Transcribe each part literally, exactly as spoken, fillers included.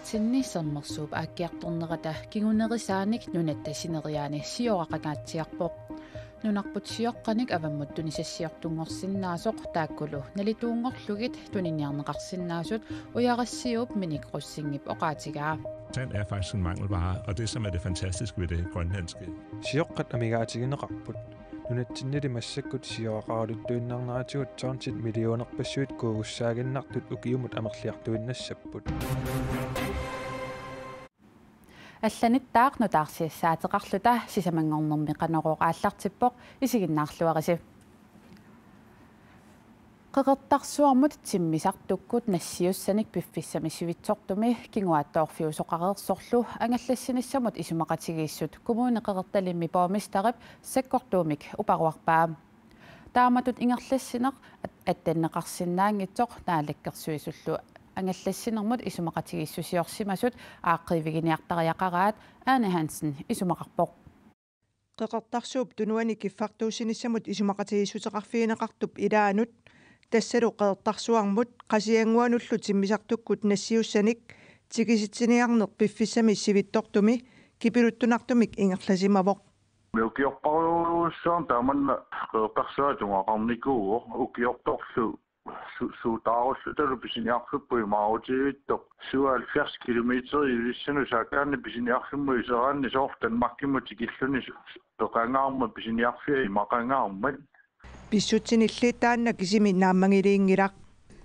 Sinni Sermersuup aakkiartornerata kingunerisaanik nunatta sineriaani sioraqangaatsiarpoq. Nunarput sioqqanik avammut tunisassiortunngorsinnaasoq taakkulu nalituunngorlugit tuniniarneqarsinnaasut Ujarassiuup Minik Rosingip oqaatigaa. Sand er faktisk en mangelvare, og det, som er det fantastiske ved det grønlandske. Sioqqat amigaatigineqarput. Nunatsinnili massakkut sioraqaraluttuinnarneratigut tonsit millionerpassuit kuugussaaginnartut ukiumut amerliartuinnassapput. Allanittaaq nutaarsiassaateqarluta sisamanngornermi Qanorooq aallartippoq, isiginnaarluarisi. Qeqertarsuarmut timmisartukkut nassiussanik piffissami sivitsortumi kinguaattoorfiusoqareersorlu angallassinissamut isumaqatigiissut Kommune Qeqertalimmi borgmesterip sakkortuumik uparuarpaa. Taamatut ingerlassineq at-, attanneqarsinnaanngitsoq Naalakkersuisullu angallassinermut isumaqatigiissusiorsimasut aaqqiiviginiartariaqaraat Ane Hansen isumaqarpoq. Qeqertarsuup Tunuani kiffartuussinissamut isumaqatigiissuteqarfigineqartup ilaanut, tassalu Qeqertarsuarmut Qasigiannguanullu timmisartukkut nassiussanik tikisitsiniarneq piffissami sivitsortumi kipiluttunartumik ingerlasimavoq. Ukiorparujussuarni taamanna Qeqertarsuaq tungaqarnikuuvoq, ukiortorlu su-, suutaarullu talu pisiniarfipput imaarutiivittoq syvoghalvfjerds kilometer Ilulissanut saakkaanni pisiniarfimmut iseraanni soorlu Danmarkimut tikilluni su-, su-, peqangaarmat pisiniarfia imaqangaarmat. Pissutsinilli taanna kisimi naammagiliinngilaq.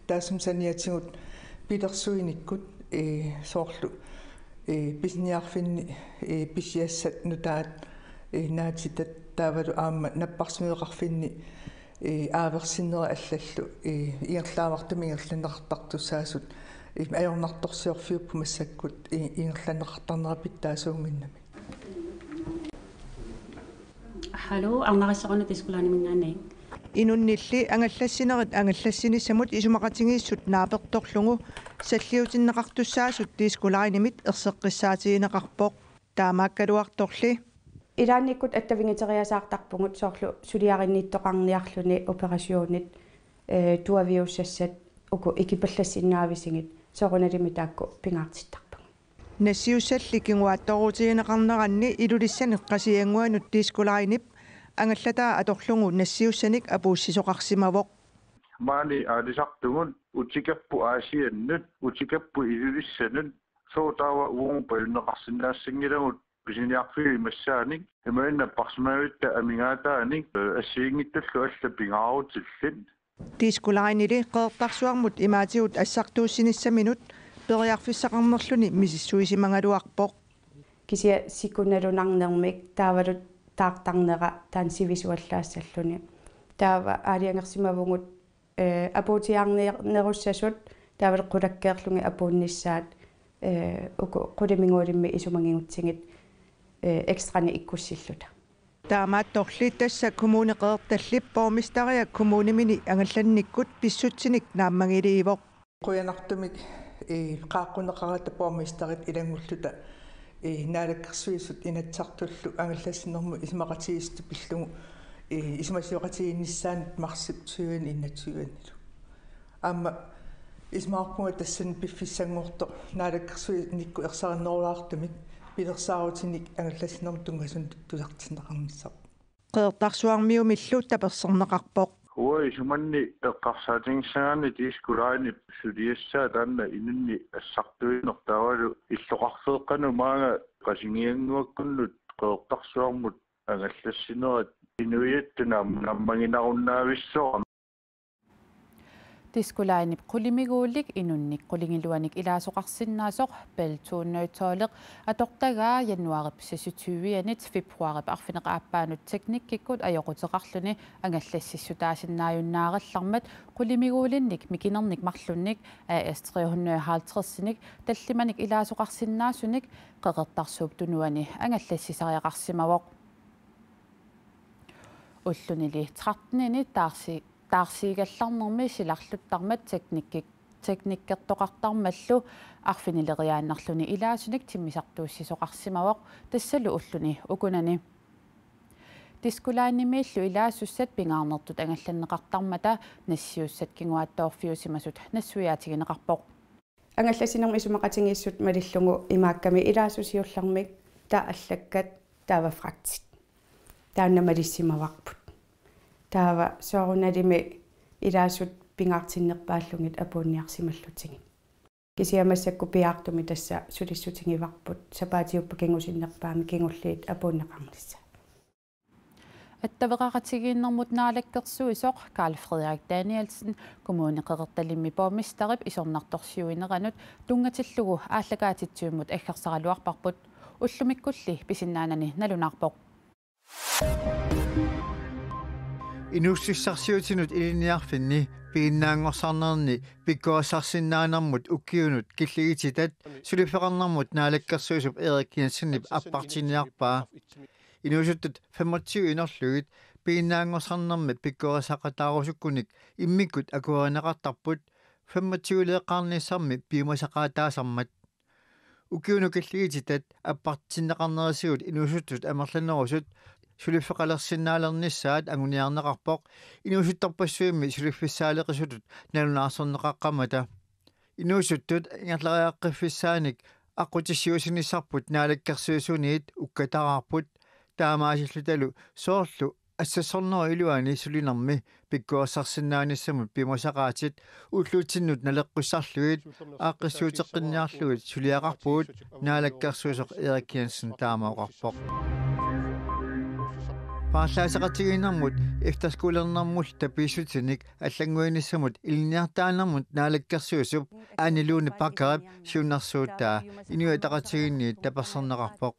Taassuma saniatigut pilersuinikkut, ee, soorlu, ee, pisiniarfinni, ee, pisiassat nutaat, ee, naatitat taavalu aamma napparsimmaveqarfinni, ee, aaversinneri allallu, ee, ingerlaavartumik ingerlanneqartartussaasut, ee, ajornartorsiorfiupput massakkut, ee, ingerlanneqartarnera pitsaasuunnginnami. Hallo, Arnarissaruna Disko Lineminngaanniit. Inunnilli angallassinerit angallassinissamut isumaqatigiissut naapertorlugu salliutinneqartussaasut Disko Linemit erseqqissaatigineqarpoq. Taamaakkaluartorli ilaannikkut attavigiteriasaartarpugut soorlu suliarinnittoqarniarluni operationit, ee, tuaviussassat uku ikipallassinnaavisigit soorunalimi taakku pingaartittarpagut. Nassiussalli kinguaattoorutigineqarneranni Ilulissani Qasigiannguanut Disko Linep angallataa atorlugu nassiussanik apuussisoqarsimavoq. Maani aalisartugut, utikkapput Aasiannut, utikkapput Ilulissanut, sooq taava uagut pajunneqarsinnaassanngilaagut pisiniarfiup imassaanik, imaanngitsoq napparsimmavitta amigaataanik, ee, assigiinngitsullu allat pingaarutillit. Disko Lineli Qeqertarsuarmut imaatigut assartuussinissaminut periarfissaqarnerluni misissuisimagaluarpoq. Kisianni sikunalunarnermik taavalu taartarnera taanna sivisuallaassalluni. Taava aalajangersimavugut, ee, apuutiaarniarnerussasut taavalu qulakkeerlugit apuunnissaat, ee, uku qulimiguulimmik isumagigutsigit, ee, ekstranik ikkussilluta. Taamaattorli tassa Kommune Qeqertallip borgmesteria kommunimini angallannikkut pissutsinik naammagiliivoq. Qujanartumik, ee, qaaqquneqarata borgmesterit ilanngulluta, ee, Naalakkersuisut Inatsisartullu angallassinermut isumaqatigiissutit pillugu, ee, isumasioqatigiinnissaannut marsip tyve enogtyvenilu. Aamma isumaqarpunga tassani piffissanngortoq naalakkersuinikkut ersarinnerulaartumik pilersaarutinik angallassinermut tunngasunik tusartinneqarnissarput. Qeqertarsuarmiumillu taperserneqarpoq. Uanga isumanni eqqarsaatigissagaanni Disko Linep suliassaa taanna inunnik assartuineq taavalu illoqarfeeqqanut maanga Qasigiannguakkunnut Qeqertarsuarmut angallassinerat inuiattut naam-, naammaginarunnaavissooq. Disko Linep qulimiguulik inunnik qulingiluanik ilaasoqarsinnaasoq Bell to hundrede tolv atortagaa januaarip seksogtyve-anit februaarip arfineq-aappaanut teknikkikkut ajoquteqarluni angallassissutaasinnaajunnaarallarmat qulimiguulinnik mikinernik marlunnik A S tre hundrede og halvtreds-inik tallimanik ilaasoqarsinnaasunik Qeqertarsuup Tunuani angallassisariaqarsimavoq. Ullunili tretten-ini taarsi-, taarsiigallarnermi silarluttarmat teknikki-, teknikkertoqartarmallu arfinileriaannarluni ilaasunik timmisartuussisoqarsimavoq, tassalu ulluni ukunani. Disko Linemiillu ilaasussat pingaarnertut angallanneqartarmata nassiussat kinguaattoorfiusimasut nassuiaatigineqarpoq. Angallassinermi isumaqatigiissut malillugu imaakkami ilaasut siullermik taava allakkat taava fragtit. Taanna malissimavarput. Taava soorunalimi ilaasut pingaartinnerpaallugit apuunniarsimallutigu. Kisianni massakkut piaartumik tassa sulissutigivarput sapaatiuppat kingusinnerpaamik kingulliit apuunneqarnissaat. Attaveqaqatigiinnermut naalakkersuisoq Karl Frederik Danielsen Kommune Qeqertalimmi borgmesterip isornartorsiuineranut tunngatillugu aallakaatitsivimut aggersaraluarparput. Ullumikkulli pisinnaanani nalunaarpoq. Inuussutissarsiutinut ilinniarfinni piginnaanngorsarnerni pikkorissarsinnaanermut ukiunut killigititat suliffeqarnermut naalakkersuisup Erik Jensenip appartinniarpaa. Inuusuttut femogtyve inorlugit piginnaanngorsarnermi pikkorissaqataarusukkunik immikkut akuerineqartarput femogtyve-leeqqaarnissarmi piumasaqaataasarmat. Ukiunut killigititat appartinneqarnerisigut inuusuttut amerlanerusut suliffeqalersinnaalernissaat anguniarneqarpoq inuusuttorpassuimmi suliffissaaleqisutut nalunaarsorneqaqqammata. Inuusuttut ingerlariaqqiffissaanik aqqutissiuussinissarput naalakkersuisuniit ukkataraarput, taamaasillutalu soorlu assassornerup iluani sulinermi pikkorissarsinnaanissamut piumasaqaatit ulluutsinnut naleqqussarlugit aaqqissuuteqqinniarlugit suliaqarpugut, naalakkersuisoq Erik Jensen taama oqarpoq. Paarlaasseqatigiinnermut efterskolernermullu tapiissutinik allannguinissamut ilinniartitaanermut naalakkersuisup Ane Lone Baggerip siunnersuutaa Inuit Ataqatigiinniit taperserneqarpoq.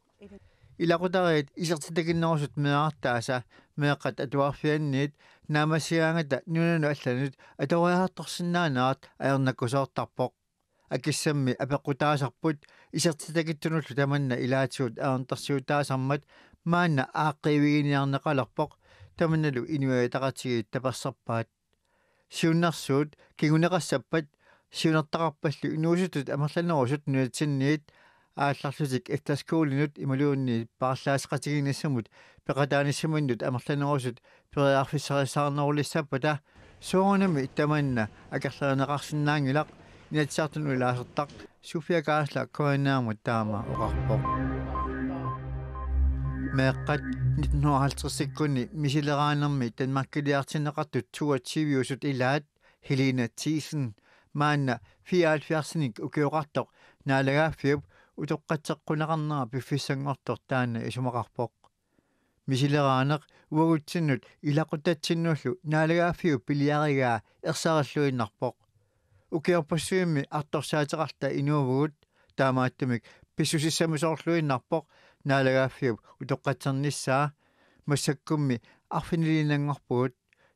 Ilaqutariit isertitakinnerusut meerartaasa meeqqat atuarfianniit naammassigaangata nunanut allanut atoriartorsinnaanerat ajornakusoortarpoq. Akissammi apeqqutaasarput isertitakitsunullu tamanna ilaatigut ajornartorsiutaasarmat maanna aaqqiiviginiarneqalerpoq, tamannalu Inuit Ataqatigiit taperserpaat. Siunnersuut kinguneqassappat siunertaqarpallu inuusuttut amerlanerusut nunatsinniit aallarlutik efterskolinut imaluunniit paarlaasseqatigiinnissamut peqataanissamut amerlanerusut periarfissarissaarnerulissappata soorunami tamanna akerlerineqarsinnaanngilaq, Inatsisartunut ilaasortaq Sofia Geisler K N R-mut taama oqarpoq. Meeqqat nitten halvtredsikkunni misileraanermi Danmarkiliartinneqartut toogtyve-usut ilaat Helene Thiesen maanna fireoghalvfjerdsinik ukioqartoq naalagaaffiup utoqqatseqquneqarnera piffissanngortoq taanna isumaqarpoq. Misileraaneq uagutsinnut ilaqutatsinnullu naalagaaffiup piliarigaa ersarilluinnarpoq. Ukiorpassuimmi artorsaateqarluta inuuvugut, taamaattumik pissusissamisoorluinnarpoq naalagaaffiup utoqqatsernissaa. Massakkummi arfiniliinnanngorpugut.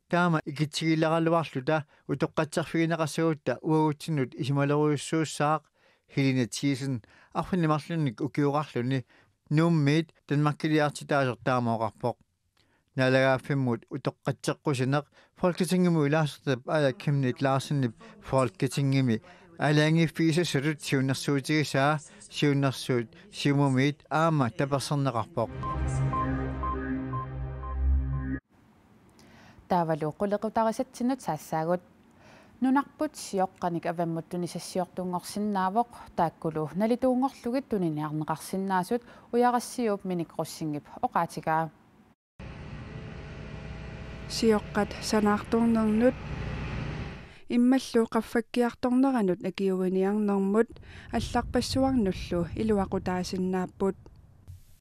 Taama ikitsigileraluarluta utoqqatserfigineqassagutta uagutsinnut isumalerujussuussaaq, Helene Thiesen arfineq-marlunnik ukioqarluni Nuummiit Danmarkiliartitaasoq taama oqarpoq. Naalagaaffimmut utoqqatseqqusineq Folketingimut ilaasortap Aaja Chemnitz Larsenip Folketingimi aalajangiiffigisassatut siunnersuutigisaa siunnersuut Siumumiit aamma taperserneqarpoq. Taavalu qulequtarisatsinnut saassaagut. Nunarput sioqqanik avammut tunisassiortunngorsinnaavoq, taakkulu nalituunngorlugit tuniniarneqarsinnaasut Ujarassiuup Minik Rosingip oqaatigaa. Sioqqat sanaartornernut immallu qaffakkiartorneranut akiuiniarnermut allarpassuarnullu iluaqutaasinnaapput.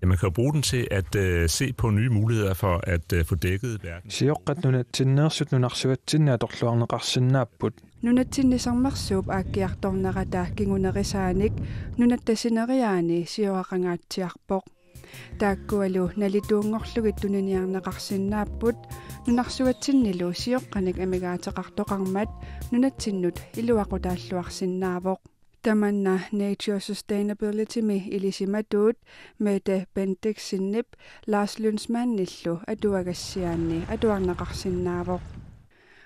Ja, man kan jo bruge den til at øh, se på nye muligheder for at øh, få dækket verden. Sioqqat nunatsinneersut nunarsuatsinni atorluarneqarsinnaapput. Nunatsinni sermersuup aakkiartornerata kingunerisaanik nunatta sineriaani sioqqaqangaatsiarpoq. Taakkualu nalituunngorlugit tuniniarneqarsinnaapput, nunarsuatsinnilu sioqqanik amigaateqartoqarmat nunatsinnut iluaqutaalluarsinnaavoq. Tamanna Nature Sustainabilitymi ilisimatuut Mette Bendiksenip Lars Lyndsmannillu atuagassiaanni atuarneqarsinnaavoq.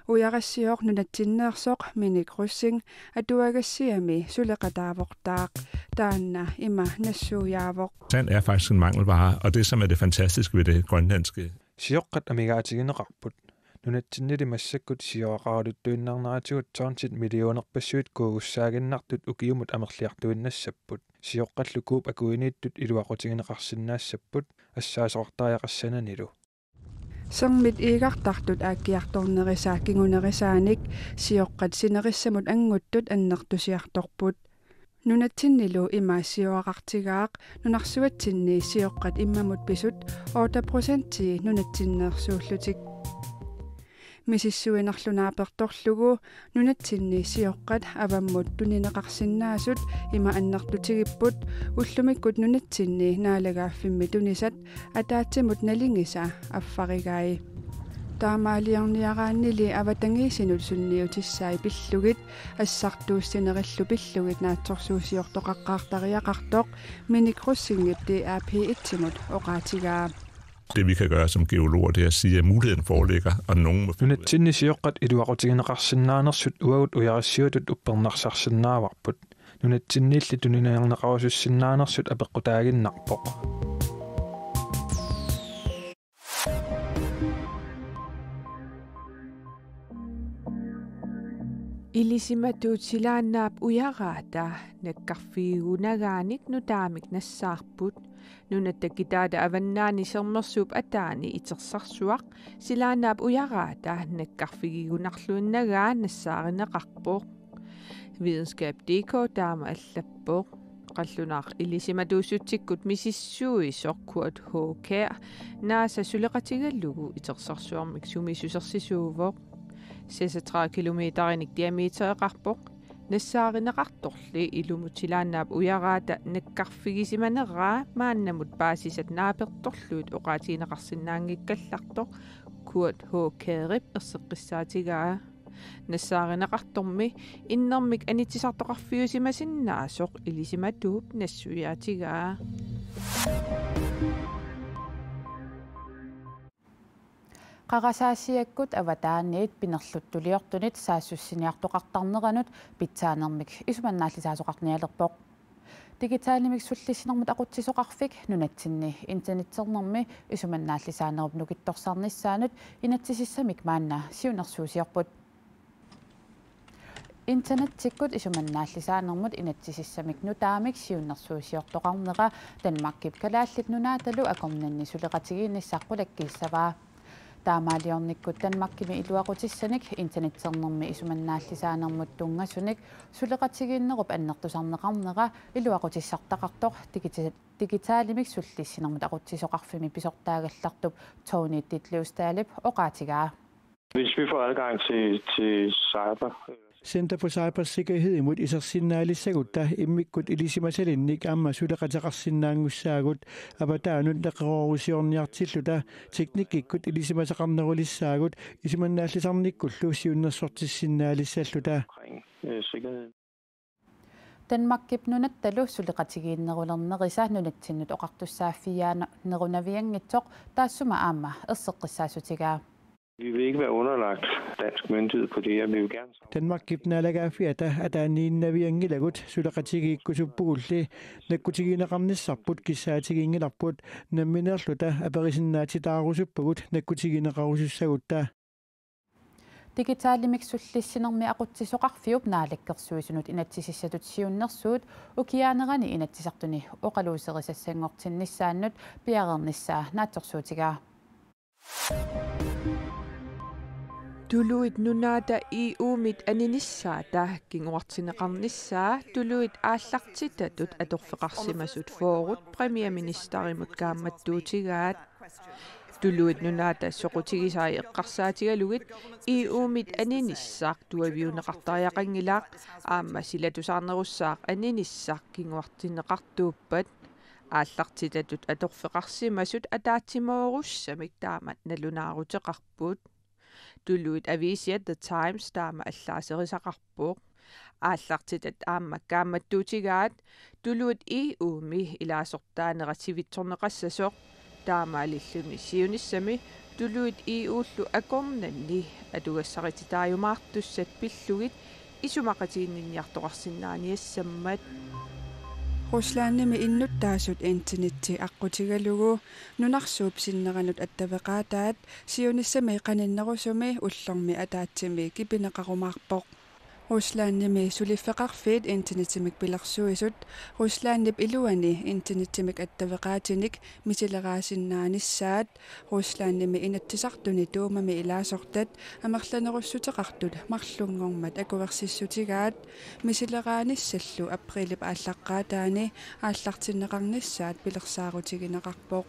Ujarassioq nunatsinneersoq Minik Rosing atuagassiami suleqataavortaaq, taanna ima nassuiaavoq. Sand er faktisk en mangelvare, og det, som er det fantastiske ved det grønlandske. Sioqqat amigaatigineqarput. Nunatsinnili massakkut sioqqaraluttuinnarneratigut tonsit millionerpassuit kuugussaaginnartut ukiumut amerliartuinnassapput. Sioqqallu kuup akuiniittut iluaqutigineqarsinnaassapput assaasoqartariaqassananilu. Sermit iigartartut aakkiartornerisa kingunerisaanik sioqqat sinerissamut anguttut annertusiartorput. Nunatsinnilu ima sioqqaqartigaaq nunarsuatsinni sioqqat immamut pisut otte procentii nunatsinneersuullutik. Misissuinerlu naapertorlugu nunatsinni sioqqat avammut tunineqarsinnaasut ima annertutigipput ullumikkut nunatsinni naalagaaffimmi tunisat ataatsimut nalingisa affarigai. Taamaaliorniaraannili avatangiisinut sunniutissai pillugit assartuussinerillu pillugit naatsorsuusiortoqaqqaartariaqartoq Minik Rosingip D R P et-imut oqaatigaa. Det vi kan gøre som geologer, det er at sige, at muligheden foreligger, og nogen må finde ud af. Nunatsinni sioqqat iluaqutigineqarsinnaanersut uagut ujarissiutut uppernarsarsinnaavarput. Nunatsinniilli tunineqarusussinnaanersut apeqqutaaginnarpoq. Ilisimatuut silaannaap ujaraata nakkarfigigunagaanik nutaamik nassaarput. Nunatta kitaata avannaani Sermersuup ataani Itersarsuaq silaannaap ujaraata nakkarfigigunarluinnagaa nassaarineqarpoq. Videnskab punktum D K taama allappoq. Qallunaaq ilisimatuussutsikkut misissuisoq Kurt H. Kjær NASA suleqatigalugu Itersarsuarmik sumiissusersisuuvoq. Seksogtredive kilometerinik diametereqarpoq. Nassaarineqartorli ilumut silaannaap ujaraata nakkarfigisimaneraa maannamut paasisat naapertorlugit oqaatigineqarsinnaanngikkallartoq Kurt H. Kjærip erseqqissaatigaa. Nassaarineqartormi innermik anitsisartoqarfiusimasinnaasoq ilisimatuup nassuiaatigaa. Qarasaasiakkut avataaniit pinerluttuliortunit saassussiniartoqartarneranut pitsaanermik isumannaallisaasoqarnialerpoq. Digitalimik sullissinermut aqutsisoqarfik nunatsinni internetternermi isumannaallisaanerup nukittorsarnissaanut inatsisissamik maanna siunnersuusiorput. Internettikkut isumannaallisaanermut inatsisissamik nutaamik siunnersuusiortoqarnera Danmarkip Kalaallit Nunaatalu akornanni suleqatigiinnissaq qulakkiissavaa. Taamaaliornikkut Danmarkimi iluaqutissanik internetternermi isumannaallisaanermut tunngasunik suleqatigiinnerup annertusarneqarnera iluaqutissartaqartoq digita-, digitalimik sullissinermut aqutsisoqarfimmi pisortaagallartup Tony Ditlevstalip oqaatigaa. Hvis vi får adgang til, til cyber. Center for Cybersikkerhedimut isersinnaalissagutta immikkut ilisimasalinnik aamma suleqateqarsinnaanngussaagut. Avataanut neqeroorusiorniartilluta teknikkikkut ilisimasaqarnerulissaagut isumannaallisarnikkullu siunnersortissinnaalissalluta. Omkring, øh, sikkerheden. Danmarkip nunattalu suleqatigiinnerulernerisa nunatsinnut oqartussaaffiginerunavianngitsoq taassuma aamma erseqqissaassutigaa. Vi vil ikke være underlagt dansk myndighed på det her. Vi vil gerne. Danmarkip naalagaaffiata ataaniinnavianngilagut suleqatigiikkusuppugulli nakkutigineqarnissarput kissaatiginngilarput nammineerluta aperisinnaatitaarusuppagut nakkutigineqarusussagutta. Digitalimik sullissinermi aqutsisoqarfiup naalakkersuisunut inatsisissatut siunnersuut ukiaanerani Inatsisartuni oqaluuserisassanngortinnissaannut piareernissaa naatsorsuutigaa. Tuluit Nunaata E U-mit aninissaata kinguartinneqarnissaa tuluit aallartitatut atorfeqarsimasut fyrret premierministerimut kaammattuutigaat. Tuluit Nunaata soqutigisai eqqarsaatigalugit E U-mit aninissaq tuaviuneqartariaqanngilaq, aamma silatusaarnerussaaq aninissaq kinguartinneqartuuppat. Aallartitatut atorfeqarsimasut ataatsimoorussamik taamak nalunaaruteqarput. Tuluit aviisia The Times taama allaaserisaqarpoq. Aallartitat aamma kaammattuutigaat tuluit E U-mi ilaasortaanera sivitsorneqassasoq. Taamaalilluni siunissami tuluit E U-llu akornanni atugassarititaajumaartussat pillugit isumaqatiginninniartoqarsinnaaniassammat. Ruslandimi innuttaasut internetti aqqutigalugu nunarsuup sinneranut attaveqaataat siunissami qaninnerusumi ullormi ataatsimi kipineqarumaarpoq. Ruslandimi suliffeqarfiit internettimik pilersuisut Ruslandip iluani internettimik attaveqaatinik misileraassinnaanissaat Ruslandimi Inatsisartuni Duumami ilaasortat amerlanerussuteqartut marlunngormat akuersissutigaat misileraanissallu aprilip aallaqqaataani aallartinneqarnissaat pilersaarutigineqarpoq.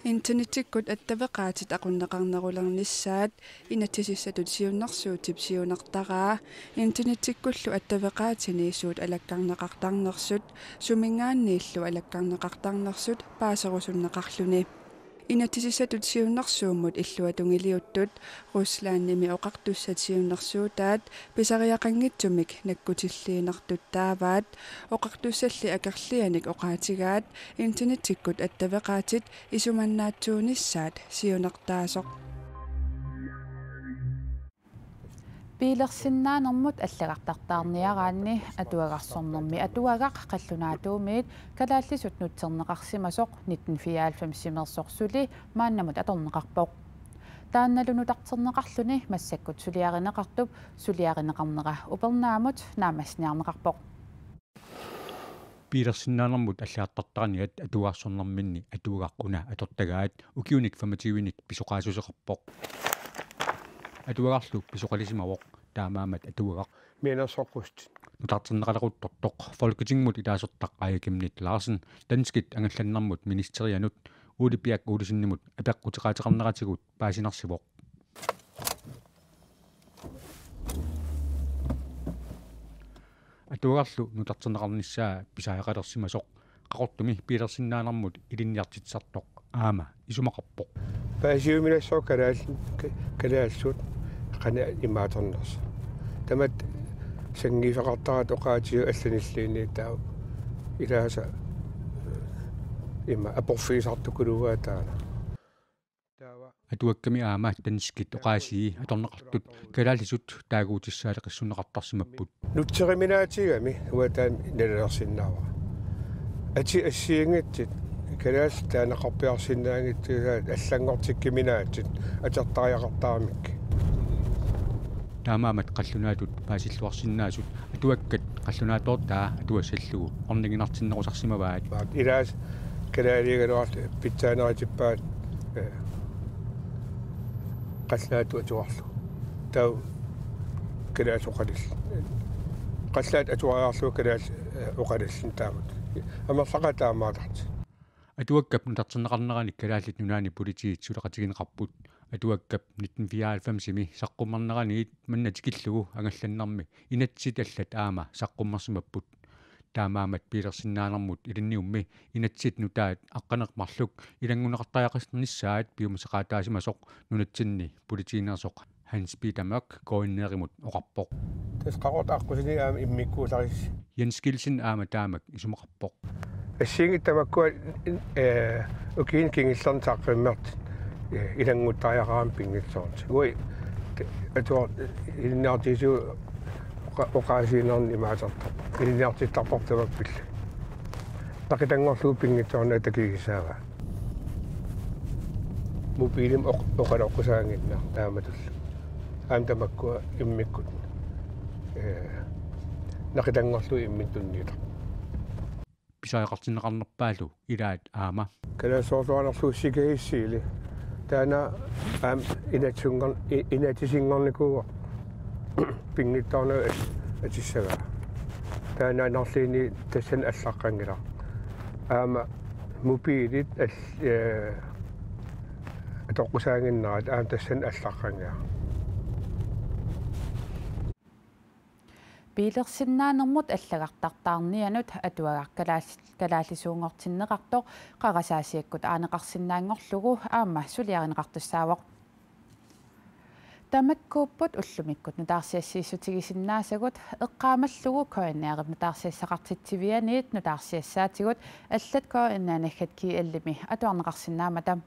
Internettikkut attaveqaatit aqunneqarnerulernissaat inatsisissatut siunnersuutip siunertaraa internettikkullu attaveqaatini suut alakkarneqartarnersut suminngaanniillu alakkarneqartarnersut paaserusunneqarluni. Inatsisissatut siunnersuummut illuatungiliuttut Ruslandimi oqartussat siunnersuutaat pisariaqanngitsumik nakkutilliinertut taavaat oqartussalli akerlianik oqaatigaat internettikkut attaveqaatit isumannaatsuunissaat siunertaasoq. Biilersinnaanermut allagartartaarniaraanni atuagarsornermi atuagaq qallunaatuumiit kalaallisut nutserneqarsimasoq nitten fireoghalvfemsimeersoq suli maannamut atorneqarpoq. Taannalu nutarterneqarluni massakkut suliarineqartup suliarineqarnera upernaamut naammassiniarneqarpoq. Biilersinnaanermut allagartartaarniat atuagarsornerminni atuagaq una atortagaat ukiunik femogtyvenik pisoqaassuseqarpoq. Atuagarlu pisoqalisimavoq taamaammat atuagaq Mianersoqqussutit. Nutarterneqaleruttortoq Folketingimut ilaasortaq Aaja Chemnitz Larsen danskit angallannermut ministerianut Ole Birk Olesenimut apeqquteqaateqarneratigut paasinarsivoq. Atuagarlu nutarterneqarnissaa pisariaqalersimasoq Qaqortumi biilersinnaanermut ilinniartitsisartoq aamma isumaqarpoq. Paasiuminassooq kalaal-, ka-, kalaallisut qanoq imaaternersoq. Tamatta sanngiifeqartaratta oqaatigiuk allanilluunniit taava ilaasa ima aporfigisartukuluugaat taanna. Taava atuakkami aamma danskit oqaasii atorneqartut kalaallisut taaguutissaaleqissuunneqartarsimapput. Nutseriminaatigami uanga taanna nalilersinnaavara. Atit assigiinngitsut kalaallit taaneqarpiarsinnaanngitsuusaat allanngortikkuminaatsit atortariaqartaramikkit. Taamaammat qallunaatut paasilluarsinnaasut atuakkat qallunaatoortaa atuassallugu orniginartinnerusarsimavaat. Ilaasa kalaaliugaluarlutik pitsaanerutippaat, eh, qallunaatut atuarlugu. Taava kalaallit oqalillutik. Qallunaatut atuariarlugu kalaallit, eh, oqalillutik taamatut. Amerlaqaat taamaattartut. Atuakkap nutarterneqarnerani Kalaallit Nunaanni politiit suleqatigineqarput. Atuakkap nitten fireoghalvfemsimi saqqummerneraniit manna tikillugu angallannermi inatsisit allat aamma saqqummersimapput. Taamaammat biilersinnaanermut ilinniummi inatsisit nutaat aqqaneq-marluk ilanngunneqartariaqarnissaat piumasaqaataasimasoq nunatsinni politiineersoq Hans Peter Mørch K N R-imut oqarpoq. Tassa Qaqortoq aqqusineq aamma immikkuullarissaaq. Jens Kielsen aamma taamak isumaqarpoq. Assigiinngitsut tamakkua, eh, ukiuni kingullerni saqqummertut, eh, ilannguttariaqarami pinngitsoornatik. Uagut, te-, atuar-, ilinniartitsisut oqa-, oqaasiinerni imaatertarpoq. Ilinniartittarparput tamakkua pillugit. Naqitanngorlugu pinngitsoornatik takugissaavaat. Mobilimik oq-, oqaloqqusaannginnera taamatullu. Aamma tamakkua immikkut, eh, naqitanngorlugu imminut tunniutarput. Pisariaqartinneqarnerpaalu ilaat aamma. Kalaallisoorluarnerlugu sikkerhedsseler. Taanna aamma inatsisunngor-, i-, inatsisinngornikuuvoq pinngitsoornagut at-, atussagaa. Taanna aamma marlunnik tassani allaqqanngilaq. Aamma mobilit al-, eh, atoqqusaannginnerat aamma tassani allaqqanngilaq. Biilersinnaanermut allagartartaarnianut atuagaq kalaal-, kalaallisuunngortinneqartoq qarasaasiakkut aaneqarsinnaanngorlugu aamma suliarineqartussaavoq. Tamakkuupput ullumikkut nutaarsiassiissutigisinnaasagut, eqqaamallugu K N R-ip nutaarsiassaqartitsivianiit nutaarsiassaatigut allat K N R naggat G L-imi atuarneqarsinnaammata.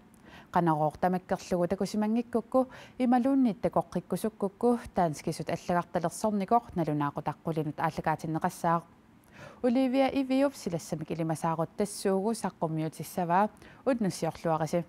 Qanorooq tamakkerlugu takusimanngikkukku imaluunniit takoqqikkusukkukku danskisut allagartalersornikoq nalunaaqutaq qulinut aallakaatinneqassaaq. Olivia Iviup silassamik ilimasaarut tassuugu saqqummiutissavaa, unnussiorluarisi.